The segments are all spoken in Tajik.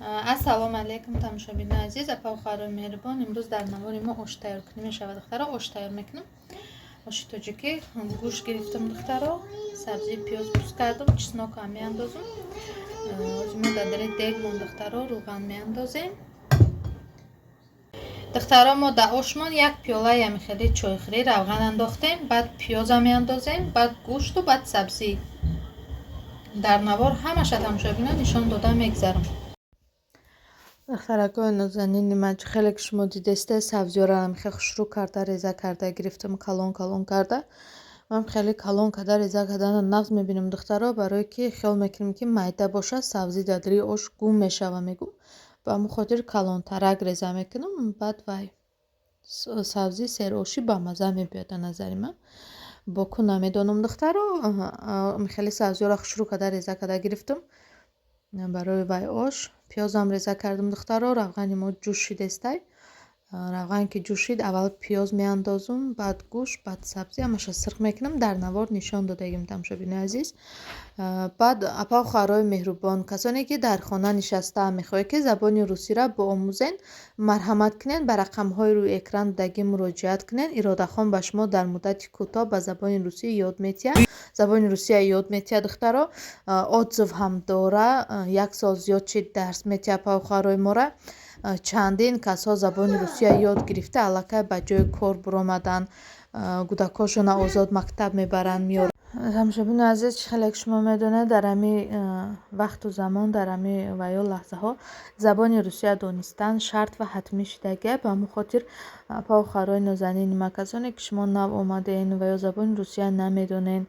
Ассалому алайкум, тамошобинони азиз, апа, хоҳарои меҳрубон. Имрӯз дар навори мо ош тайёр кунӣ мешавад, духтаро. Ош тайёр мекунам, оши тоҷикӣ. Гӯшт гирифтам, духтаро, сабзӣ, пиёз пӯст кардам, чеснок ам меандозам. Ҳозир мо дар дари дегмон, духтаро, рӯған меандозем. Духтаро, мо дар ошмон як пиёлаи ҳамихели чойхӯрӣ равған андохтем, баъд пиёза меандозем, баъд гӯшту баъд сабзӣ. Дар навор ҳамаша, тамошобинон, нишон дода мегзарам. Духтаракои нозанини ман, чӣ хеле ки шумо дидесте, сабзиёро ҳамихел хушрӯ карда, реза карда гирифтам, калон калон карда. Ман хеле калон карда реза кардана нағз мебинам, духтаро, барое ки хиёл мекунем, ки майда бошад, сабзӣ дар дили ош гум мешава, мегӯм. Ба ҳамон хотир калонтарак реза мекунам. Баъд вай сабзӣ серошӣ бамазза мебиёд, дар назари ман. Боку намедонам, духтаро. Хеле сабзиёро хушрӯ карда, реза карда гирифтам барои вай ош. Пиёзам реза кардам, духтаро. Равғани мо ҷӯшидестай. Равған ки ҷӯшид, аввал пиёз меандозум, баъд гӯшт, баъд сабзӣ. Ҳамаша сирх мекунам, дар навор нишон додагим, тамошобинои азиз. Баъд, апа, хоҳарои меҳрубон, касоне ки дар хона нишастаам, мехоҳед, ки забони русиро боомӯзен, марҳамат кунед, ба рақамҳои рӯи экран додагӣ муроҷиат кунед. Иродахон ба шумо дар муддати кӯтоҳ ба забони русӣ ёд метиҳад, забони русия ёд метиҳад, духтаро. Отзыв ҳам дора, як сол зиёд чи дарс метиҳад апа, хоҳарои мора. Чандин касҳо забони русия ёд гирифта, аллакай ба ҷои кор буромаданд, кӯдакҳошонро озод мактаб мебаранд, меоранд. Тамошобинои азиз, чӣ хеле ки шумо медонед, дар ҳами вақту замон, дар ҳами ва ё лаҳзаҳо забони русия донистан шарт ва ҳатмӣ шудагия. Ба ҳамон хотир, апа, хоҳарои нозанини ман, касоне ки шумо нав омадаен ва ё забони русия намедонед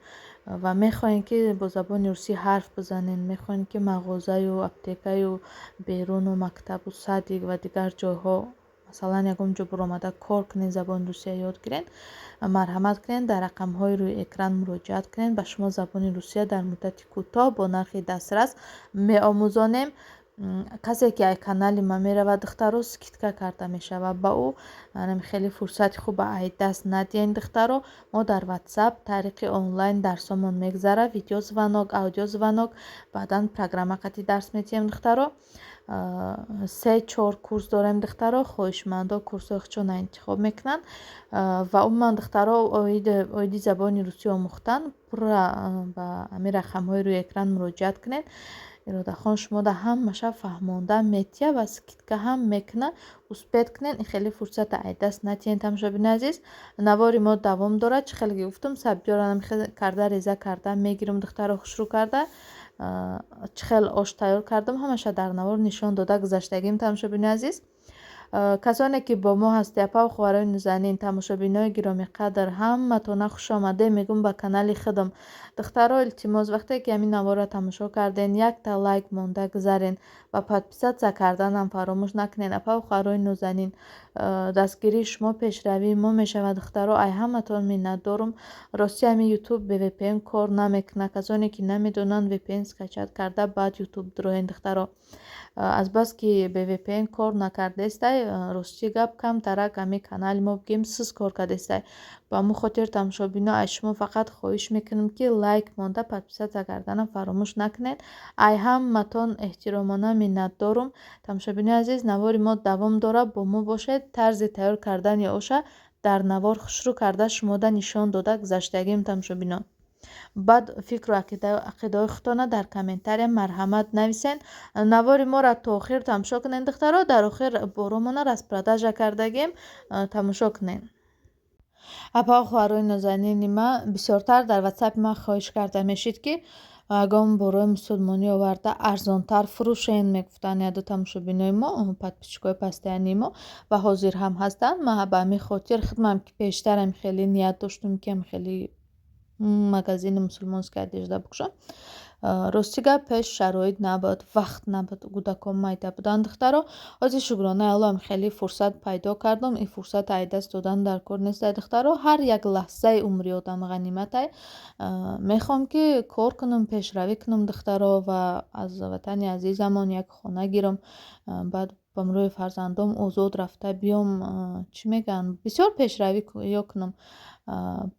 ва мехоҳем, ки бо забони русӣ ҳарф бизанем, мехоҳем, ки мағозаю аптекаю беруну мактабу садик ва дигар ҷойҳо, масалан, ягон ҷо буромада кор кунед, забони русия ёд гиред, марҳамат кунед, дар рақамҳои рӯи экран муроҷиат кунед. Ба шумо забони русия дар муддати кӯтоҳ бо нархи дастрас меомӯзонем. Касе ки ай канали ман меравад, духтаро, скидка карда мешавад ба ӯ. Хеле фурсати хуба ай даст надиҳед, духтаро. Мо дар Ватсап тариқи онлайн дарсомон мегзарад: видеозвонок, аудиозвонок, баъдан программа қати дарс медиҳем, духтаро. Се чор курс дорем, духтаро. Хоҳишмандо курсҳои худшонро интихоб мекунанд. Ва умуман, духтаро, оиди забони русӣ омӯхтан пурра ба ҳамин рақамҳои рӯи экран муроҷиат кунед. Иродахон шумода ҳамаша фаҳмонда метиҳад ва скидка ҳам мекунад. Успеть кунед, ин хеле фурсата ай даст надиҳед, тамошобини азиз. Навори мо давом дорад. Чӣ хеле ки гуфтам, сабзиёро карда, реза карда мегирам, духтаро, хушрӯ карда. Чӣ хел ош тайёр кардам, ҳамаша дар навор нишон дода гузаштагим, тамошобини азиз. Касоне ки бо мо ҳастед, апа, хоҳарои нозанин, тамошобинои гиромиқадр, ҳаматона хушомадед мегӯм ба канали худам. Духтаро, илтимос, вақте ки ҳамин наворро тамошо карден, якта лайк монда гузарен ва подписаться карданам фаромӯш накунед. Апа, хоҳарои нозанин, дастгирии шумо пешравии мо мешавад. Духтаро, ай ҳаматон миннатдорум. Рости, ҳамин Ютуб бе VPN кор намекунад. Касоне ки намедонанд, VPN скачать карда, баъд Ютуб дуроен, духтаро. Азбаски бе VPN кор накардестай, рости гап, камтарак ҳамин канали мо, бигем, сус кор кардестай. Ба ҳамон хотир, тамошобино, аз шумо фақат хоҳиш мекунем, ки лайк монда, подписаться карданам фаромӯш накунед. Ай ҳаматон эҳтиромона миннатдорум. Тамошобинои азиз, навори мо давом дорад, бо мо бошед. Тарзи тайёр кардани оша дар навор хушрӯ карда шумода нишон дода гузаштагим, тамошобинон. Баъд фикру ақидаҳои худтонро дар комментария марҳамат нависен. Навори моро то охир тамошо кунед, духтаро. Дар охир боромона распродажа кардагем, тамошо кунед. Апа, хоҳарои нозанини ман, бисёртар дар Ватсапи ман хоҳиш карда мешид, ки ягон борои мусулмонӣ оварда арзонтар фурӯшен, мегуфтанд яду тамошобинои мо, подписчикои постоянный мо, ва ҳозир ҳам ҳастанд. Ман ба ҳамин хотир худмам, ки пештарам хеле ният доштум, ки хеле магазини мусулмонская одежда бикушам. Рости гап, пеш шароит набуд, вақт набуд, кӯдакон майда буданд, духтаро. Ҳозир, шукронаи Аллоҳам, хеле фурсат пайдо кардам. Ин фурсат ай даст додан дар кор нестай, духтаро. Ҳар як лаҳзаи умри одам ғаниматай. Мехоҳам, ки кор кунам, пешравӣ кунам, духтаро, ва аз ватани азизамон як хона гирам, баъд ба ҳамроҳи фарзандом озод рафта биём. Чӣ мегӯянд, бисёр пешравӣ ё кунам.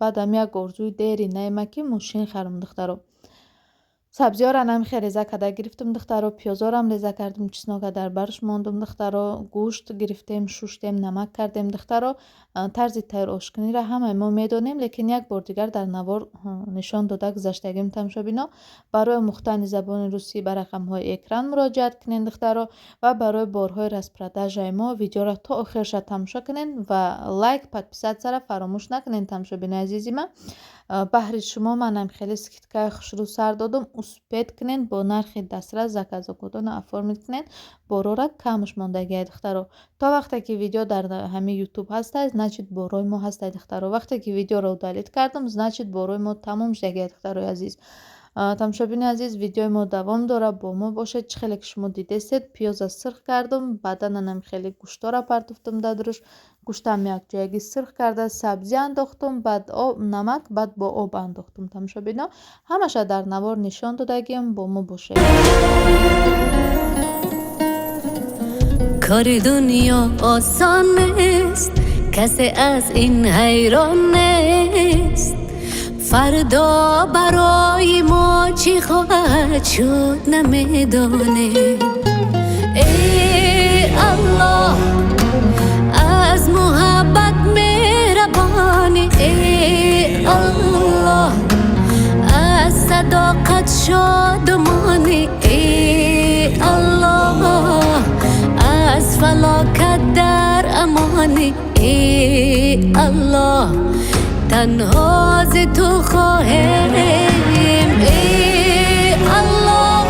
Баъдам як орзуи дери наима, ки мошин харам, духтаро. Сабзиёро намихе реза карда гирифтум, духтаро, пиёзорам реза кардум, чеснока дар барш мондум, духтаро, гӯшт гирифтем, шуштем, намак кардем, духтаро. Тарзи тайёр ошкуниро ҳамаи мо медонем, лекин як бор дигар дар навор нишон дода гузаштагим, тамошобино. Барои омӯхтани забони русӣ ба рақамҳои экран муроҷиат кунед, духтаро, ва барои борҳои распродажаи мо видеоро то охирша тамошо кунед ва лайк, подписатьсяро фаромӯш накунед, тамошобинои азизи ман. Баҳри шумо манам хеле скидкаи хушрӯ сар додум. Успеть кунед, бо нархи дастрас заказокотонро оформить кунед. Борора камш мондагиай, духтаро. То вақте ки видео дар ҳамин ютуб ҳастай, значит, борои мо ҳастай, духтаро. Вақте ки видеоро удалить кардам, значит, борои мо тамом шудагиай, духтарои азиз. Тамошобини азиз, видеои мо давом дорад, бо мо бошед. Чӣ хеле ки шумо дидестед, пиёза сирх кардум, баъдан анам хеле гӯштора партофтум дар дуруш, гӯштам якҷоягӣ сирх карда, сабзӣ андохтум, баъд об, намак, баъд бо об андохтум. Тамошобино, ҳамаша дар навор нишон додагием, бо мо бошед. Кори дунё осон нест, касе аз ин ҳайрон нест. Фардо барои мо чӣ хоҳад шуд, намедонем. Эй Аллоҳ, аз муҳаббат меҳрабонӣ, эй Аллоҳ, аз садоқат шодмонӣ, эй Аллоҳ, аз фалокат дар амонӣ, эй Аллоҳ, танҳо зи ту хоҳем. Эй Аллоҳ,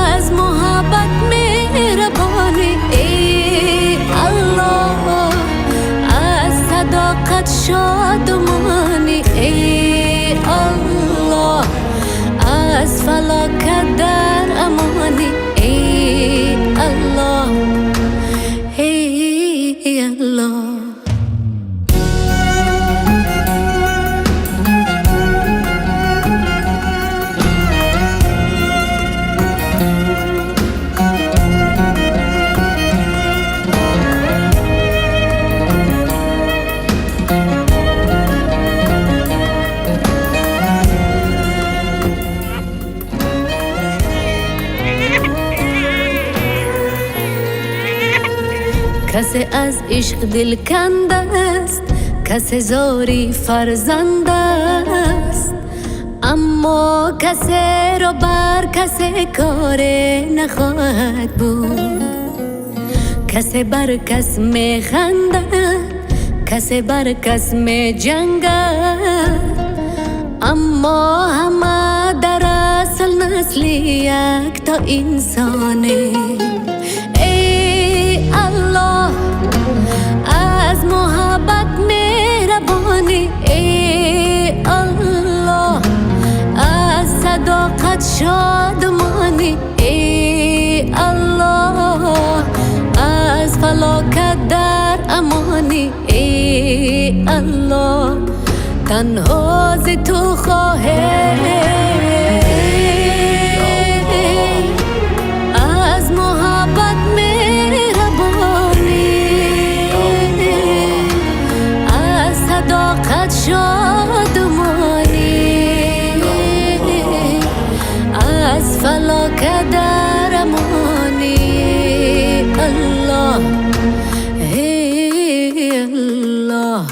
аз муҳаббат меҳрабонӣ, эй Аллоҳ, аз садоқат шодмонӣ, эй Аллоҳ, аз фалокат дар амонӣ, эй Аллоҳ, эй Аллоҳ. Касе аз ишқ дил кандааст, касе зори фарзанд аст, аммо касеро бар касе коре нахоҳад буд. Касе бар кас механдад, касе бар кас меҷангад, аммо ҳама дар асл насли якто инсонем. Эй Аллоҳ, аз муҳаббат меҳрабонӣ, эй Аллоҳ, аз садоқат шодмонӣ, эй Аллоҳ, аз фалокат дар амонӣ, эй Аллоҳ, танҳо зи ту хоҳем. Аз муҳаббат меҳрабонӣ, аз садоқат шодмонӣ, аз фалокат дар амонӣ, Аллоҳ, эй Аллоҳ.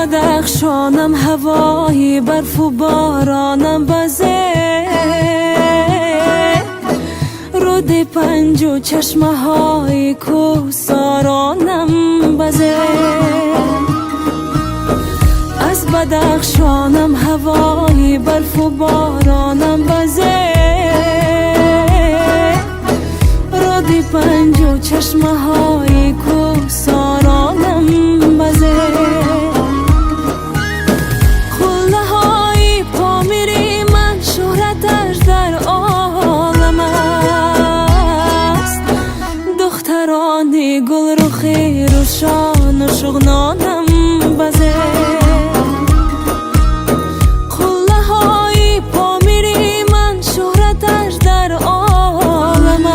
Бадахшонам ҳавои барфу боронам базе, руди Панҷу чашмаҳои кӯҳсоронам базе. Аз Бадахшонам ҳавои барфу боронам базе, руди Панҷу чашмаҳои кӯҳсоронам базе. Қуллаҳои Помири ман шӯҳраташ дар олам аст, духтарони гулрухи рӯшону шуғнонам базе. Қуллаҳои Помири ман шӯҳраташ дар олам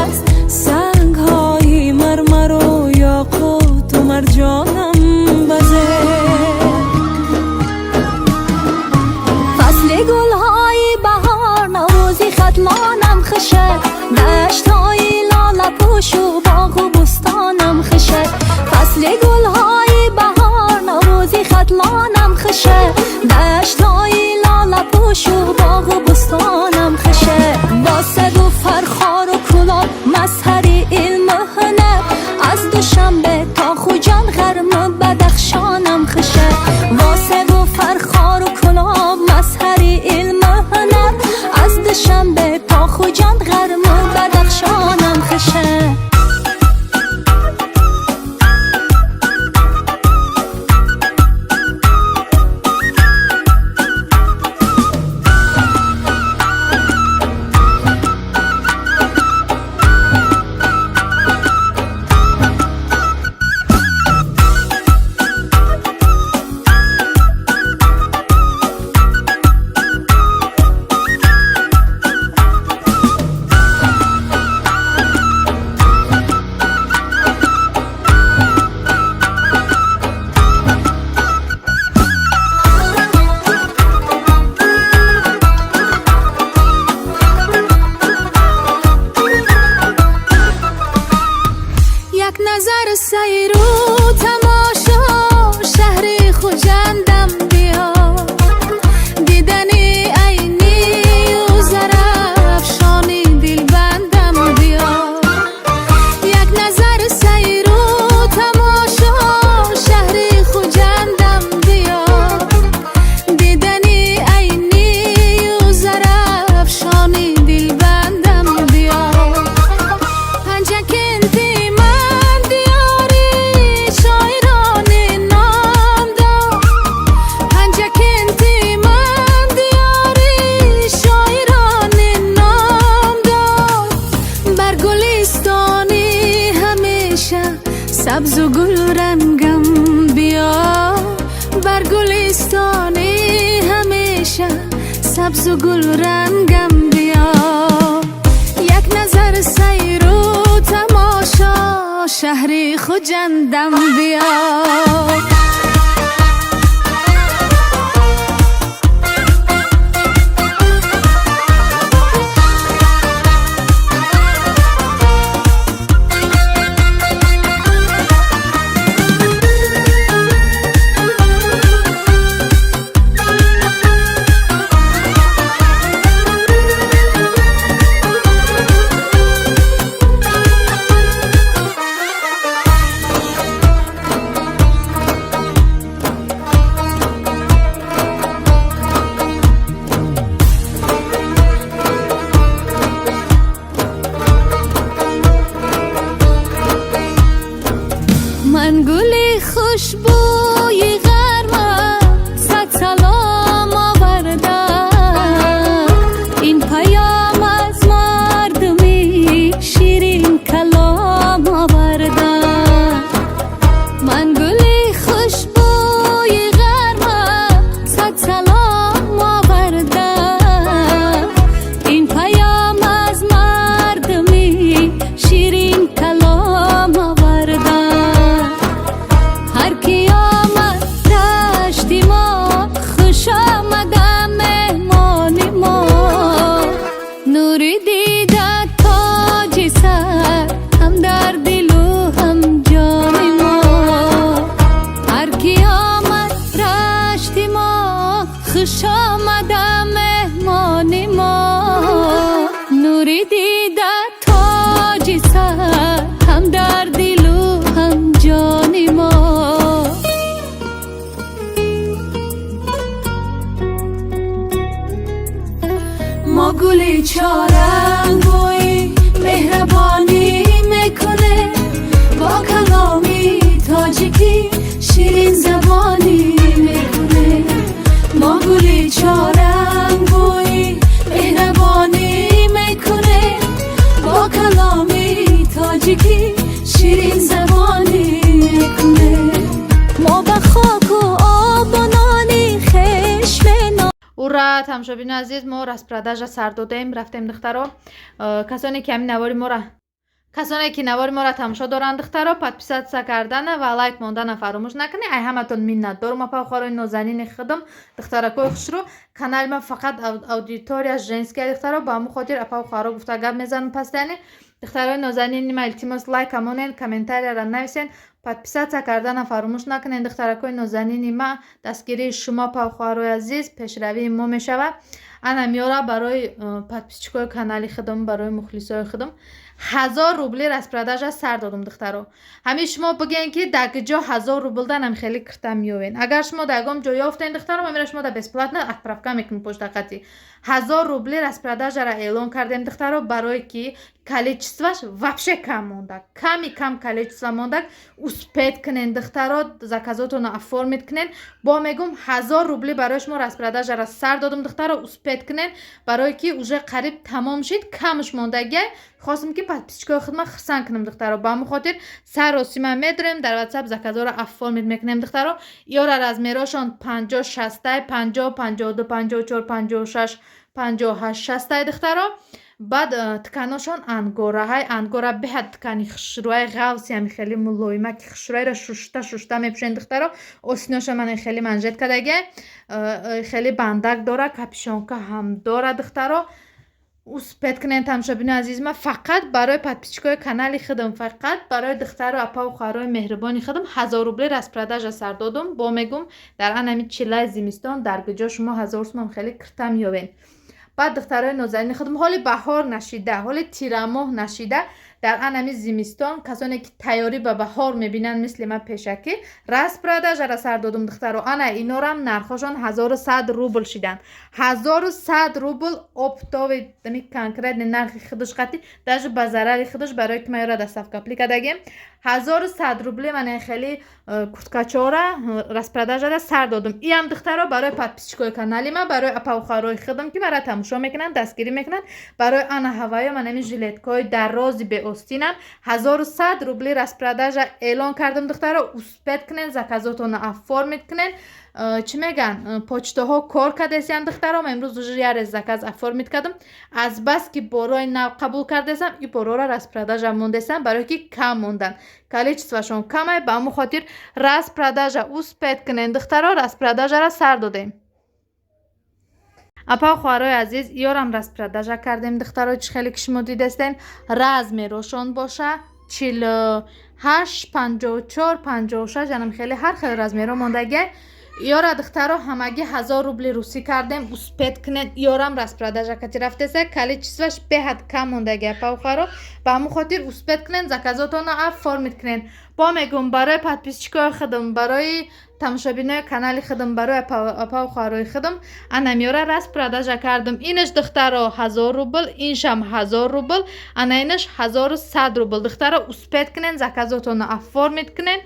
аст, сангҳои мармару ёқуту марҷонам базе. Фасли гулҳои баҳор, Наврӯзи Хатлонам хушак, даштҳои лолапӯшу боғу бӯстонам хушак. Фасли гулҳои баҳор, Наврӯзи Хатлонам хушак, даштҳои лолапӯшу боғу бӯстонам хушак. Босаду Фархору Кӯлоб, мазҳари илму ҳунар, аз Душанбе то Хуҷанд, ғарму Бадахшонам хушак. Восеву Фархору Кӯлоб, мазҳари илму ҳунар, аз Душанбе то Хуҷанд, ғарму Бадахшонам хушак. Як назар сайру тамошо шаҳри Хуҷандам биё, дидани Айнию Зарафшони дилбандам биё. Як назар сайру тамошо шаҳри Хуҷандам биё, дидани Айнию Зарафшони дилбандам биё. Панҷакенти ман диёри шоирони номдор, Панҷакенти ман диёри шоирони номдор, бар гулистони ҳамеша сабзу гулрангам биё, бар гулистони ҳамеша сабзу гулрангам биё. Як назар сайру тамошо шаҳри Хуҷандам биё. ки ширинзабонӣ мекунем. Мо ба хоку обу нони хеш мено. Ура, тамошобини азиз, мо распродажа сар додем, рафтем, духтаро. Касоне ки ҳамин навори мора, касоне ки навори моро тамошо доранд, духтаро, подписаться кардана ва лайк мондана фаромӯш накунед. Ай ҳаматон миннатдорум, апа, хоҳарои нозанини худам, духтаракои хушрӯ. Канали ма фақат аудитория женская, духтаро, ба ҳамун хотир апа, хоҳаро гуфта гап мезанам постоянно. Духтарои нозанини ма, илтимос, лайка монен, комментарияра нависен, подписаться кардана фаромӯш накунед. Духтаракои нозанини ма, дастгирии шумо, апа, хоҳарои азиз, пешравии мо мешавад. Ана меёра барои подписчикои канали худам, барои мухлисои худам 1000 рубли распродажа сар додум, духтаро. Ҳамин шумо бигӯен, ки дар куҷо 1000 рублданам хеле кирта меёвен. Агар шумо дар ягон ҷо ёфтен, духтаро, ма мера шумо да бесплатно отправка мекунем почтақати. 1000 рубли распродажара эълон кардем, духтаро, барое ки количестваш вообще кам мондак, ками кам количество мондак. Успеть кунен, духтаро, заказотонро оформить кунен. Бо мегум, 1000 рубли барои шумо распродажара сар додум, духтаро, успеть кунен, барое ки уже қариб тамом шид, камш мондагиай. Хостам, ки подписчикои худма хурсанд кунам, духтаро, ба ҳамон хотир саросима медорем, дар ватсап заказҳоро оформить мекунем, духтаро. Ёра размерошон 50, 60-ай, 50, 52, 54, 56, 58, 60-ай, духтаро. Баъд тканошон ангораҳай, ангора беҳад ткани хушрӯай, ғавси ҳами хеле мулоима, ки хушрӯайро шушта шушта мепӯшен, духтаро. Осиноша ман хеле манжет кардагиай, хеле бандак дора, капюшонка ҳам дора, духтаро. Успеть кунен, тамошобинои азиз, ма фақат барои подписчикои канали худам, фақат барои духтару апаву хоҳарои меҳрубони худам 1000 рубли распродажа сар додум. Бо мегум, дар анами чилаи зимистон дар куҷо шумо 1000 сумам хеле кирта меёвен? Баъд, духтарои нозанини худам, ҳоли баҳор нашида, ҳоли тирамоҳ нашида, дар анами зимистон касоне ки тайёрӣ ба баҳор мебинанд, мисли ман, пешакӣ распродажара сар додум, духтаро. Ана инорам нархошон 1100 рубл шиданд, 1100 рубл оптовый, конкретный нархи худаш қатӣ, даже ба зарари худаш, барои ки ман ёра доставка пли кардагем. 1100 рубли мана хеле курткачора распродажара сар додум. Иам, духтаро, барои подписчикои канали ман, барои апаву хоҳарои худам, ки мара тамошо мекунанд, дастгирӣ мекунанд. Барои ана ҳаваё манами жилеткаҳои дарози беостинам 1100 рубли распродажа эълон кардам, духтаро. Успеть кунен, заказотонро оформить кунен. Чӣ меган, почтаҳо кор кардесиям, духтаро. Ман имрӯз уже ярез заказ оформить кардам. Аз бас ки борои нав қабул кардесам, и борора распродажа мондесам, барое ки кам мондан, количествашон камай, ба ҳамон хотир распродажа. Успеть кунен, духтаро, распродажара сар додем. Апа, хоҳарои азиз, ёрам распродажа кардем, духтаро. Чӣ хеле ки шумо дидестен, размерошон боша 48, 54, 56, янам хеле ҳар хел размеро мондагиай. Ёра, духтаро, ҳамагӣ 1000 рубли русӣ кардем. Успеть кунед, ёрам распродажа кати рафтеса, количестваш беҳад кам мондаги, апа, хоҳаро. Ба ҳамон хотир успеть кунед, заказотонро оформить кунед. Бо мегӯм, барои подписчикои худам, барои тамошобинои канали худам, барои апаву хоҳарои худам анамёра распродажа кардам. Инаш, духтаро, 1000 рубл, иншам 1000 рубл, ана инаш 1100 рубл. Духтаро, успеть кунед, заказотонро оформить кунед,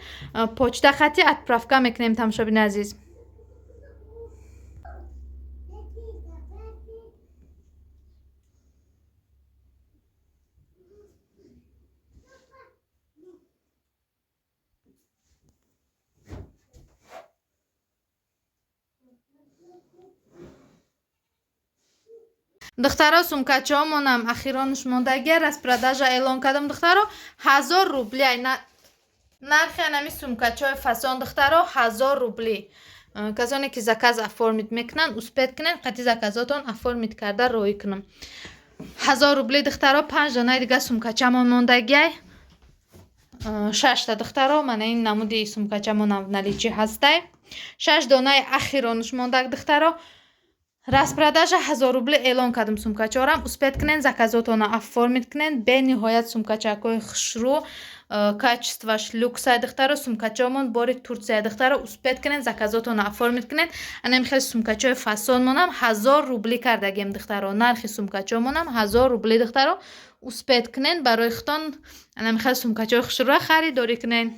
почта хати отправка мекунем, тамошобини азиз. Духтаро, сумкачаҳомонам ахиронаш мондагия, распродажа эълон кардам, духтаро, 1000 рубли. Нархи анами сумкачаҳои фасон, духтаро, 1000 рубли. Касоне ки заказ оформить мекунанд, успеть кунед, қати заказотон оформить карда роҳӣ кунам. 1000 рубли, духтаро. Панҷ донаи дига сумкачамон мондагиай, шашта, духтаро. Мана ин намуди сумкачамонам в наличии ҳастай, шаш донаи ахиронаш мондаг, духтаро. Распродажа 1000 рубли эълон кардам сумкачаҳорам. Успеть кунед, заказотонро оформить кунед. Бениҳоят сумкачакҳои хушрӯ, качестваш люксай, духтаро. Сумкачаҳомон бори Турсия, духтаро. Успеть кунед, заказотонро оформить кунед. Анами хеле сумкачаҳои фасонмонам 1000 рубли кардагем, духтаро. Нархи сумкачаҳомонам 1000 рубли, духтаро. Успеть кунед, барои худтон анами хеле сумкачаҳои хушрӯра харидорӣ кунед.